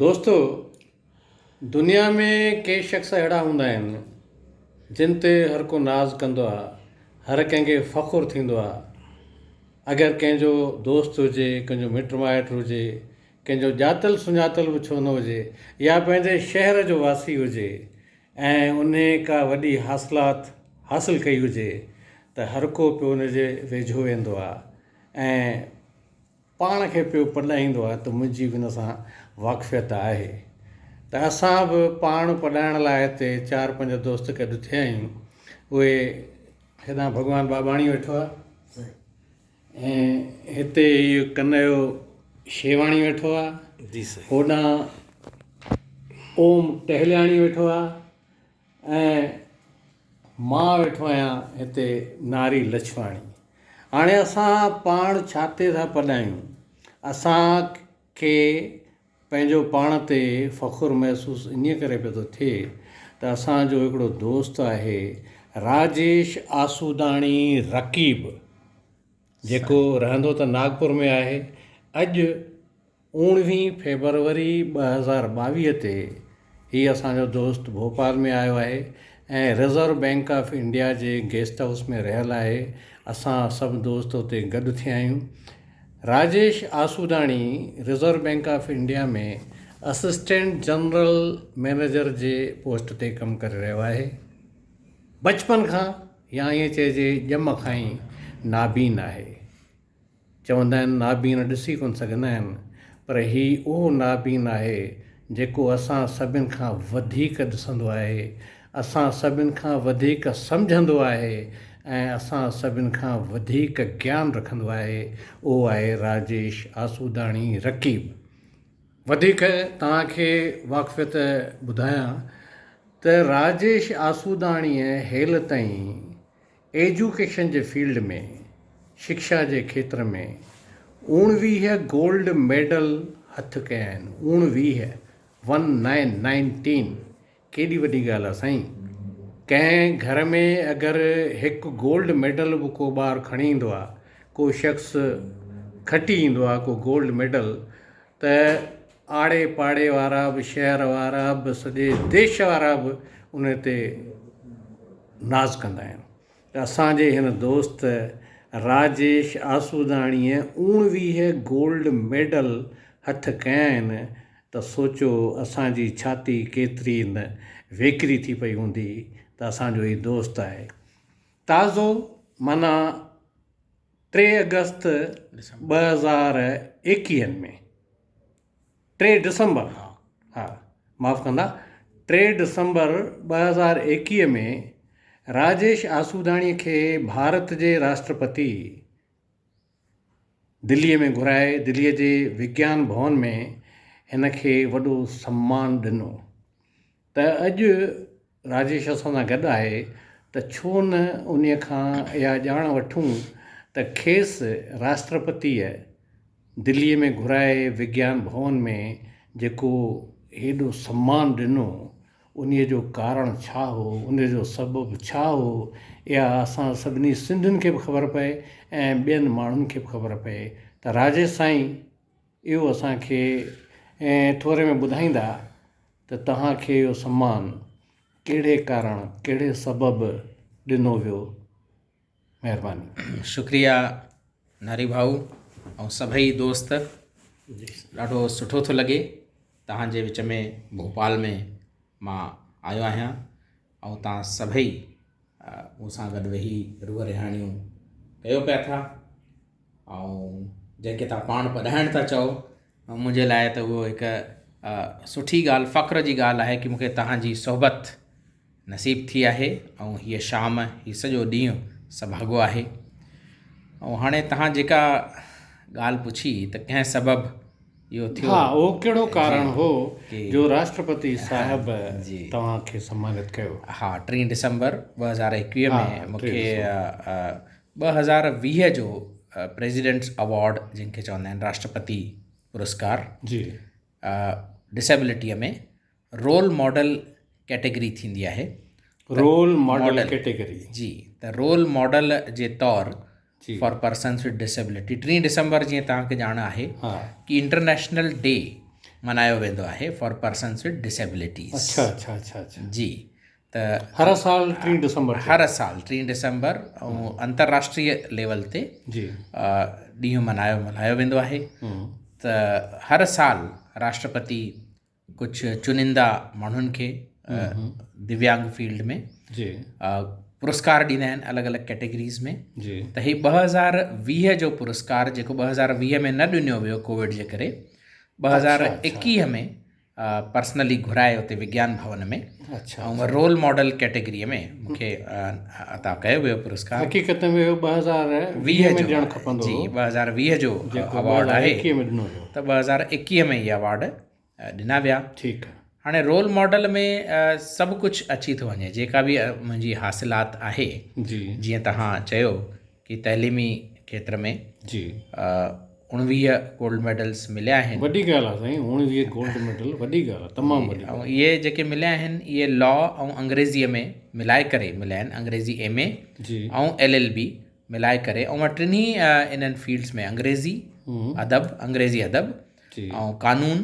دوستو دنيا ۾ ڪي شخص اهڙا هوندا آهن جن تي هر ڪو ناز ڪندو آهي هر ڪنهن کي فخر ٿيندو آهي اگر ڪنهن جو دوست هجي ڪنهن جو مٽ مائٽ هجي ڪنهن جو ڄاتل سڃاتل به ڇو نه هجي يا پنهنجي شهر جو واسي هجي ۽ انهي ڪا وڏي حاصلات حاصل ڪئي هجي ته هر ڪو پيو ان جي ويجهو ويندو آهي ۽ پاڻ کي پيو پڏائيندو آهي ته منهنجي به ان سان واقفيت آهي ته اسان به پاڻ پڏائڻ لاء هتي چار پنج دوست گڏ ٿيا آهيون اهي هيڏانهن ڀڳوان ٻاٻاڻي ويٺو آهي ۽ هتي اهو ڪنيو شيواڻي ويٺو آهي هوڏانهن اوم ٽهلياڻي ويٺو آهي ۽ مان ويٺو آهيان هتي ناري لڇواڻي. هاڻي اسان پاڻ ڇا تي ٿا پڏايون؟ اسان کي پنهنجو پاڻ تي فخر محسوس انهيء ڪري پيو ٿو ٿئي ته اسان جو هڪڙو دوست آهي راجيش آسوداڻي رقيب جيڪو رهندو ته ناگپور ۾ آهي اڄ اوڻويهين فيبروري 2022 تي هي اسان جو دوست ڀوپال ۾ آيو آهي ۽ رزرو بئنڪ آف انڊيا جي گيسٽ هائوس ۾ رهيل آهي. اسان سڀ دوست اتي گڏ ٿيا آهيون. Rajesh Asudani reserve bank of India ۾ assistant general manager جي پوسٽ تي ڪم ڪري رهيو آهي. بچپن کان يا ائين چئجي ڄم کان ئي نابين آهي. چوندا آهن نابين ڏسي ڪونه سگهندا آهن پر هي اهو نابين آهي جيڪو اسان سڀن کان وڌيڪ ڏسندو آهي، اسان سڀن کان وڌيڪ سمجهندو آهي ۽ اسان سڀن کان وڌيڪ گيان رکندو آهي اهو آهي راجيش آسوداڻي رقيب. وڌيڪ توهان کي واقفيت ٻڌايان ته راجيش آسوداڻيء هيل تائين ايجوڪيشن جي فيلڊ ۾، شڪشا جي کيتر ۾، اوڻويهه گولڊ ميڊل هٿ ڪيا آهن، اوڻويهه، ون نائن، نائنٽين، ڪيڏي وڏي ڳالهه آهي سائين. ڪنهن گهر ۾ اگر هڪ گولڊ ميڊل به ڪو ٻار کڻي ايندو آهي، ڪو شخص کٽي ايندو آهي ڪو گولڊ ميڊل ته آڙي پاڙي وارا به شهر وارا به سڄي ديش وارا به ان تي ناز ڪندا آهن ته اسان جي هن دوست راجيش آسوداڻيء اوڻويهه گولڊ ميڊل هٿ ڪيا آهن ته سوچو اسان جي ڇاتي ڪيتري نه ويڪري ٿي پئي هوندي ته اسان جو هي دوست آهي تازو معنيٰ ٽي آگسٽ 2021 ۾ ٽي ڊسمبر ها معاف ڪندا ٽي ڊسمبر 2021 ۾ راجيش آسوداڻي کي ڀارت جي راشٽرپتي دليء ۾ گهرائي دليء جي وگيان ڀون ۾ هن کي وڏو سمان ڏنو ته اڄ راجيش اسان سان گڏ آهي ته ڇو نه انهيء کان اها ڄاڻ وٺون ته کيس راشٽرپتيء دليء ۾ گهرائي وگيان ڀون ۾ جيڪو هيڏو سمان ڏنو، انهيء جو ڪارڻ ڇا هو، انهيء جو سبب ڇا هو، اها اسان سڀني سنڌين کي به خبر پئي ۽ ٻين ماڻهن کي به خبر پئي ته راجيش سائين اهو اسان کي ٿوري ۾ ٻڌائيندا ته توهان کي اهو سمان ڪهڙي ڪارڻ، ڪهڙي سبب ڏنو ويو؟ مهرباني. شڪريه ناري ڀائو ۽ سڀئي دوست ڏاڍو سٺو ٿو لڳي توهان جي وچ ۾ ڀوپال ۾ مان آيو آهيان ۽ توهان سڀئي مون سان گڏ ويهي روح رهاڻيون ڪيو پيا ٿا ۽ جنهن کي توهان پاڻ پڙهائڻ ٿا چئو منهنجي لاء ته اهو هڪ سٺي ڳالهه فخر جي ڳالهه آهي ڪه مون کي توهان جي صحبت نصيب ٿي آهي ۽ هيء شام هي سڄو ڏينهن سڀاڳو آهي ۽ هاڻي توهان جيڪا ڳالهه پڇي ته ڪنهن سبب اهو ٿيو ها اهو ڪهڙو ڪارڻ هو جو راشٽرپتي صاحب توهان کي سمانت ڪيو؟ ها ٽين ڊسمبر 2021 ۾ مون کي 2020 جو پريزيڊنٽس اوارڊ جنهن کي چوندا آهن راشٽرپتي پرسڪار جي ڊسيبلٽيء ۾ رول ماڊل ڪيٽيگري ٿيندي آهي رول ماڊل ڪيٽيگري جي ته رول ماڊل جي طور فار پرسنس وٿ ڊسيبلٽي ٽين ڊسمبر جيئن توهان کي ڄاڻ آهي ڪي انٽرنيشنل ڊي ملهايو ويندو آهي فار پرسنس وٿ ڊسيبلٽيز. اڇا اڇا اڇا اڇا. جي ته هر سال ٽين ڊسمبر تي. هر سال ٽين ڊسمبر ۽ انترراشٽريه ليول تي جي ڏينهن ملهايو ملهايو ويندو آهي ته هر سال راشٽرپتي ڪجهه چنندا ماڻهن کي دويانگ فيلڊ ۾ جي پرسڪار ڏيندا آهن الڳ الڳ ڪيٽيگريز ۾ جي ته هي 2020 جو پرسڪار جيڪو 2020 ۾ نه ڏنو ويو ڪووڊ جي ڪري 2021 ۾ پرسنلي گهرائي اتي وگيان ڀون ۾ اڇا ۽ رول ماڊل ڪيٽيگريء ۾ مون کي عطا ڪيو ويو پرسڪار. حقيقت ۾ اهو 2020 ۾ ڏيڻ کپندو جي 2020 جو ايوارڊ آهي ۾ ڏنو ويو ته 2021 ۾ اهي ايوارڊ ڏنا ويا. ٺيڪ آهي. هاڻي رول ماڊل ۾ سڀ ڪجهه اچي ٿو وڃي جيڪا به منهنجي حاصلات آهي جي جيئن توهان چيو ڪي تعليمي کيتر ۾ جي 19 گولڊ ميڊلس مليا آهن. وڏي ڳالهه آهي سائين 19 گولڊ ميڊل وڏي ڳالهه آهي تمام وڏي ڳالهه. ۽ اهي جيڪي مليا آهن اهي لا ۽ انگريزيء ۾ ملائي ڪري مليا آهن انگريزي ايم اي جي ۽ ايل ايل بي ملائي ڪري ۽ مان ٽنهي انهن فيلڊس ۾ انگريزي ادب انگريزي ادب ۽ قانون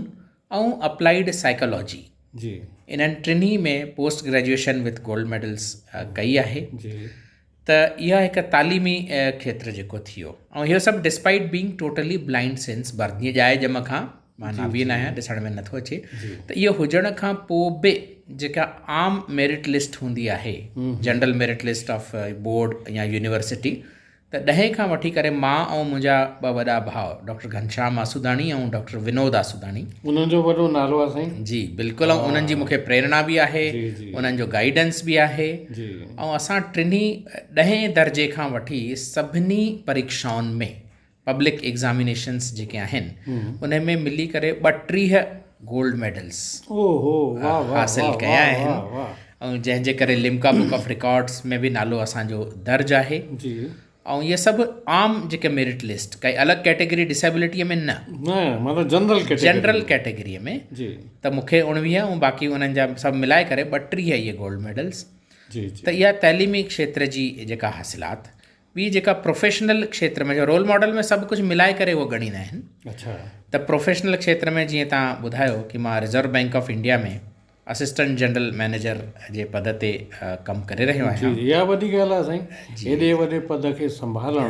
۽ اپلائيڊ سائيڪالاجي جي انهن ٽنهي ۾ post graduation with gold medals ڪئي آهي. جي ته اها هڪ تعليمي کيتر جيڪو ٿي ويو ۽ اهو سڀ despite being totally blind since birth جيئن ڄائي ڄم کان مان نابين آهيان ڏسڻ ۾ نٿو اچي ته اهو هجڻ کان پوء به جيڪا عام ميرٽ لسٽ هوندي آهي general merit list of board يا يونيورسٽي ته ڏهين کان وٺي ڪري مان ۽ منهنجا ٻه وڏا ڀاء ڊاڪٽر گهنشام آسوداڻي ۽ ڊاڪٽر ونود آسوداڻي. انهن جو وڏو نالو آهي سائين. جي بلڪل ۽ انهن جي مون کي پريرڻا به آهي انهن جو گائيڊنس به آهي ۽ اسان ٽنهي ڏهين درجي کان وٺي سڀني پريڪشائن ۾ پبلڪ ايگزامينيشنس جيڪي آهن ان ۾ ملي ڪري 32 گولڊ ميڊلس حاصل ڪيا آهن ۽ جنهن جي ڪري لمڪا بڪ آف رڪارڊس ۾ به نالو اسان جو درج آهي ۽ اهي سڀ عام جيڪي ميرٽ لسٽ ڪائي الڳ ڪيٽيگري ڊسيبلٽيء ۾ نه مطلب جنرل ڪيٽيگري جنرل ڪيٽيگريء ۾ ته مون کي 19 ۽ باقي انهن جا سڀ ملائي ڪري 32 اهي گولڊ ميڊلس ته اها تعليمي کيتر جي جيڪا حاصلات ٻي جيڪا پروفيشنل کيتر ۾ رول ماڊل ۾ سڀ ڪجهه ملائي ڪري اهو ڳڻيندا آهن اڇا ته پروفيشنل کيتر ۾ جيئن توهان ٻڌايو ڪي مان reserve bank of India ۾ assistant general manager جي پد تي ڪم ڪري رهيو آهيان. جي اها وڏي ڳالهه آهي سائين ايڏي وڏي پد کي سنڀالڻ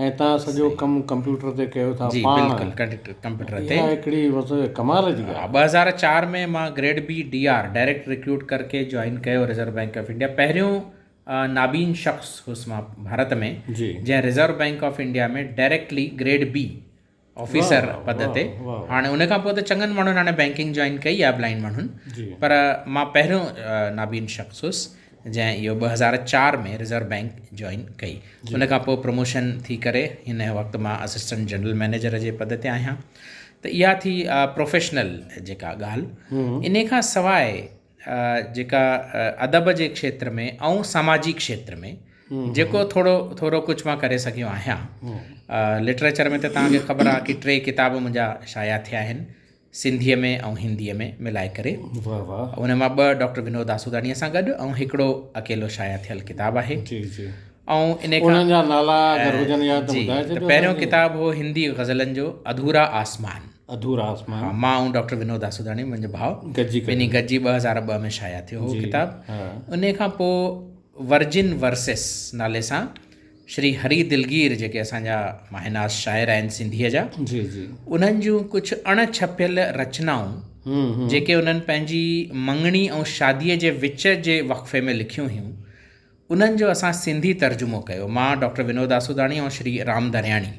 ۽ توهان سڄو ڪم ڪمپيوٽر تي ڪيو ٿا جي پاڻ بلڪل ڪمپيوٽر تي اها هڪڙي مطلب ڪمال جي ڳالهه آهي. 2004 ۾ مان grade B D R direct recruit ڪرڪي join ڪيو ريزرو بينڪ آف انڊيا پهريون نابين شخص هوس مان ڀارت ۾ جنهن reserve bank of India ۾ directly grade B officer پد تي هاڻي ان کان پوء ته چڱن ماڻهن هاڻي بينڪنگ جوائن ڪئي آهي بلائنڊ ماڻهن پر مان پهريون نابين شخص هوس جنهن اهو 2004 ۾ ريزرو بينڪ جوائن ڪئي ان کان پوء پروموشن ٿي ڪري هن وقت مان اسسٽنٽ جنرل مئنيجر جي پد تي آهيان ته اها ٿي پروفيشنل جيڪا ڳالهه ان کان سواء جيڪا ادب جي کيتر ۾ ۽ سماجي کيتر ۾ جيڪو ٿورو ٿورو ڪجهه مان ڪري سگهيو آهيان لٽريچر ۾ ته توهان کي خبر آهي ڪي ٽي ڪتاب منهنجا شايع ٿيا آهن سنڌيء ۾ ۽ هنديء ۾ ملائي ڪري ان مان ٻه ڊاڪٽر ونود آسوداڻيء سان گڏ ۽ هڪڙو اڪيلو شايع ٿيل ڪتاب آهي جي جي ۽ ان کان انهن جا نالا اگر هجن يا ته ٻڌائي ڇڏيو پهريون ڪتاب هو هندي غزلن جو اڌورا آسمان اڌورا آسمان. ها مان ۽ ڊاڪٽر ونود آسوداڻي منهنجو ڀاء گڏجي ٻنهي گڏجي 2002 ۾ شايع ٿيو هو ڪتاب. انهي کان پوء ورجن ورسز نالي سان شري هري دلگير جيڪي اسان جا ماهناز شاعر آهن سنڌيء جا جي جي انهن جون ڪجهه اڻ ڇپيل رچنائون جيڪي انهن پنهنجي مڱڻي ۽ شاديء جي وچ جي وقفي ۾ لکيون هيون انهن جو اسان سنڌي ترجمو ڪيو. مان، ڊاڪٽر ونود آسوداڻي ۽ شري رام درياڻي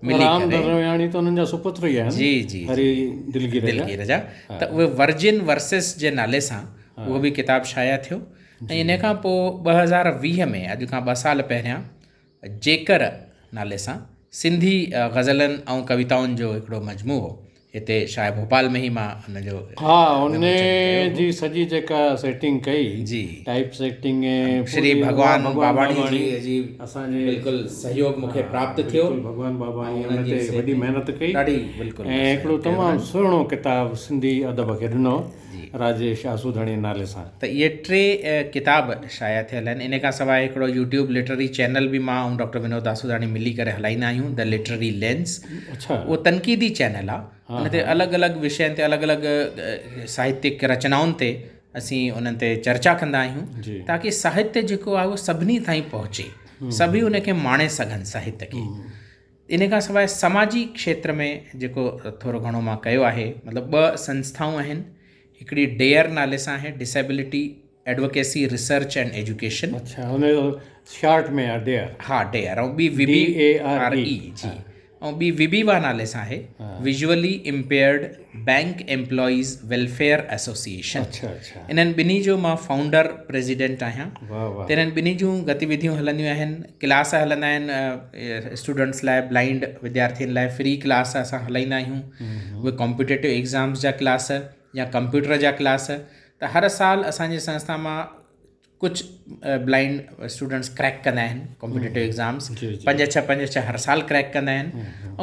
ملي رام ڪري. درياڻي ته انهن جا سپتر ئي آهن. جي جي هري دلگير جا. دلگير جا ته اهي ورجن ورسز جي نالي سان اهو به ڪتاب شايع ٿيو ۽ ان کان پوء 2020 ۾ اڄ کان ٻه سال پهريان جيڪر نالي سان سنڌي غزلن ۽ ڪويتائن جو هڪڙو مجموعو هتي شايد ڀوپال ۾ ئي مان ان جو ها ان جي سڄي جيڪا سيٽنگ ڪئي جي ٽائپ سيٽنگ ۽ شري ڀڳوان باباڻي جي جي اسان جي بلڪل سهيوگ مون کي پراپت ٿيو ڀڳوان باباڻي ان تي وڏي محنت ڪئي ڏاڍي بلڪل ۽ هڪڙو تمام سهڻو ڪتاب سنڌي ادب کي ڏنو جي. راجيش آسوداڻي نالي سان. ته اهي ٽي ڪتاب شايع ٿيل آهن. ان کان سواء هڪڙو يوٽيوب لٽرري چينل به مان ۽ ڊاڪٽر ونود آسوداڻي ملي ڪري هلائيندا آهيون the literary lens. اهو تنقيدي چينل آهي. ان تي الڳ الڳ وشين تي الڳ الڳ ساهتيڪ رچنائن تي اسين انهن تي چرچا ڪندا آهيون تاڪي ساهتيه جيڪو آهي اهو سڀني تائين پهچي سڀئي ان کي ماڻي سگهن ساهتيه کي. ان کان سواء سماجي کيتر ۾ جيڪو ٿورو گهڻو مان ڪيو آهي مطلب ٻه سنسٿائون آهن هڪڙي ڊيئر نالي سان آهي disability advocacy research and education. اڇا ان جو شارٽ ۾ آهي ڊيئر. ها ڊيئر ۽ ٻي وي بي آر اي جي ۽ ٻي وبيوا نالي سان آهي visually impaired bank employees welfare association. انهن ٻنهي جو مان فائونڊر پريزيڊنٽ آهيان. ته انهن ٻنهي جون گتيوڌيون هلنديون آهن ڪلاس هلندا آهن اسٽوڊنٽس لاء بلائنڊ وديارٿين لاء فري ڪلاس اسان هلائيندا آهيون اهي ڪامپيٽيٽو ايگزامس جا ڪلاس يا ڪمپيوٽر جا ڪلاس ته هر سال اسانجي سنسٿا مان ڪجهه بلائنڊ اسٽوڊنٽس ڪريڪ ڪندا آهن ڪامپيٽيٽو ايگزامس پنج ڇهه پنج ڇهه هر سال ڪريڪ ڪندا آهن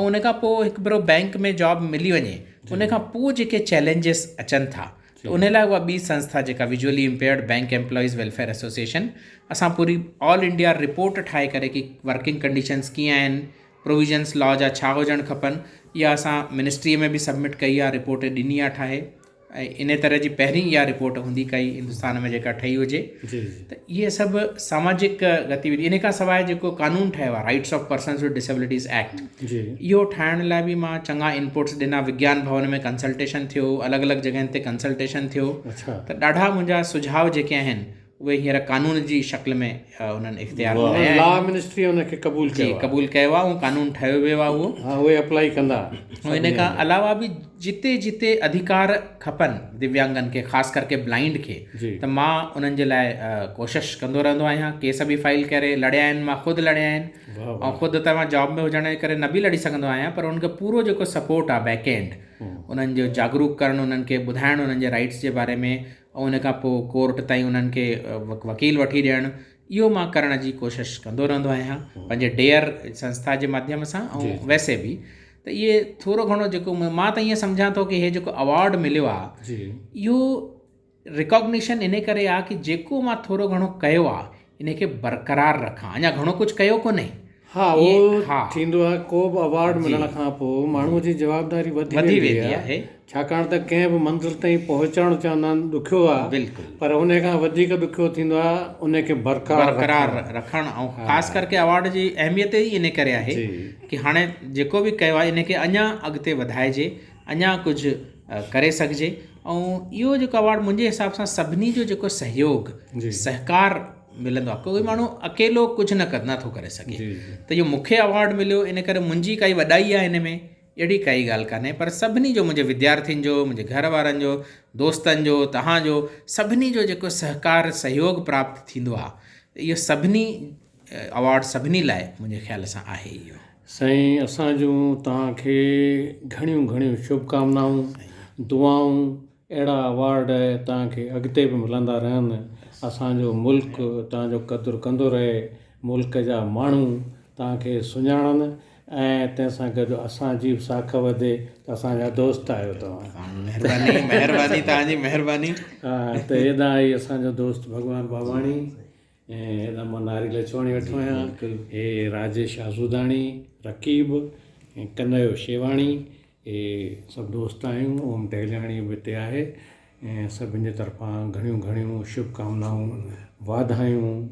۽ ان کان پوءِ هڪ ڀيرو بينڪ ۾ جاب ملي وڃي ان کان پوءِ جيڪي چئلينجز اچن ٿا ته ان لاءِ اها ٻي سنسٿا جيڪا visually impaired bank employees welfare association اسان پوري آل انڊيا رپورٽ ٺاهي ڪري ڪي ورڪنگ ڪنڊيشنس ڪيئن آهن پروويزنس لا جا ڇا هجڻ کپن اها اسان منسٽريءَ ۾ به سبمٽ ڪئي آهي رپورٽ ڏني آهي ٺاهي ۽ ان طرح جي پهرين اها رپورٽ هوندي ڪائي هندستان ۾ جيڪا ٺهي هجي ته اهي سڀ ساماجڪ گتيوڌي ان کان سواءِ جيڪو قانون ٺهيو آهي rights of persons with disabilities act اهو ٺاهڻ لاءِ به مان چڱا انپٽس ڏنا وگيان ڀون ۾ ڪنسلٽيشن ٿيو الڳ الڳ جڳهين تي ڪنسلٽيشن ٿيو ته ڏاڍا منهنجا سجهاءُ جيڪي آهن اهي هينئر قانون جي شڪل ۾ انهن اختيار ڪيا آهن. لا منسٽري ان کي قبول ڪيو آهي. قبول ڪيو آهي ۽ قانون ٺهيو ويو آهي اهو. ها اهي اپلائي ڪندا. ۽ ان کان علاوه به جتي جتي اڌڪار کپن دويانگن کي خاص ڪرڪي بلائنڊ کي ته مان انهن جي لاء ڪوشش ڪندو رهندو آهيان ڪيس به فائل ڪري لڙيا آهن مان خود لڙيا آهن ۽ خود ته مان جاب ۾ هجڻ جي ڪري نه به لڙي سگهندو آهيان پر انهن کي پورو جيڪو سپورٽ آهي بيڪ اينڊ انهن جو جاگروڪ ڪرڻ انهن کي ٻڌائڻ انهن جي رائٽس جي باري ۾ ۽ ان کان پوءِ ڪورٽ تائين انهن کي وڪيل وٺي ڏيڻ اهو مان ڪرڻ جي ڪوشش ڪندو رهندو آهيان پنهنجي ڊيئر سنسٿا جي ماڌيم سان ۽ ويسي به ته اهي ٿورو گهڻو جيڪو مان ته ائين سمجهان ٿو ڪه هي جيڪو ايوارڊ مليو آهي اهو ريڪگنيشن ان ڪري آهي ڪه جيڪو مان ٿورو گهڻو ڪيو آهي ان کي برقرار رکان اڃا گهڻو ڪجهه ڪيو ڪونهي. ها اهو ٿيندو آهي ڪو به ايوارڊ ملڻ کان پوءِ ماڻهوء جي جوابداري وڌي ويندي آهي ڇاڪاڻ ته ڪنهن به منزل تائين پهچڻ چوندا آهن ڏکيو آهي پر ان کان وڌيڪ ڏکيو ٿيندو آهي ان کي برقرار رکڻ ۽ خاص ڪرڪي ايوارڊ جي اهميت ئي ان ڪري آهي ڪي هاڻي جيڪو به ڪيو آهي ان کي اڃا اڳتي وڌائجي اڃا ڪجهه ڪري سگهجي ۽ اهو جيڪو ايوارڊ منهنجي حساب سان سڀني جو جيڪو سهيوگ سهڪار ملندو آهي ڪوئي ماڻهو اڪيلو ڪجهه نه ڪر نٿو ڪري سگهي ته اهو مون کي ايوارڊ مليو ان ڪري منهنجي ڪائي وڏائي آهي ان ۾ اهڙي ڪائي ڳالهه ڪانهي پر سڀني جو منهنجي وديارٿين جو منهنجي گهر وارن جو دوستن جو توهان جو سڀني جو جيڪو سهڪار سهيوگ پراپت ٿيندو آهي ته اهو سڀني ايوارڊ سڀني لاءِ منهنجي خيال سان آهي اهو. سائين اسان جون توهان کي گهڻيون گهڻيون شڀ ڪامنائون دعائون اهڙا ايوارڊ توهان کي اڳتي به ملندا رهن اسان جو ملڪ توهان جو قدر ڪندو رهي ملڪ جا ماڻهو توهان کي سڃاڻن ۽ تنهن سان گڏ اسان جي به ساک وڌي ته اسان جا دوست آهيو توهان. مهرباني مهرباني توهان جي مهرباني. ها ته هيڏانهن آئي اسان جو دوست ڀڳوان ڀاواڻي ۽ هيڏانهن مان ناري لڇواڻي ويٺو آهيان هي راجيش آسوداڻي رقيب ۽ ڪنهيو شيواڻي اهي سڀ دوست آهيون اوم ٽهلياڻي به هتي آهي ۽ سڀني جي طرفان گهڻيون گهڻيون شڀ ڪامنائون واڌايون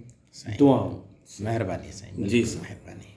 دعائون. مهرباني سائين جي مهرباني.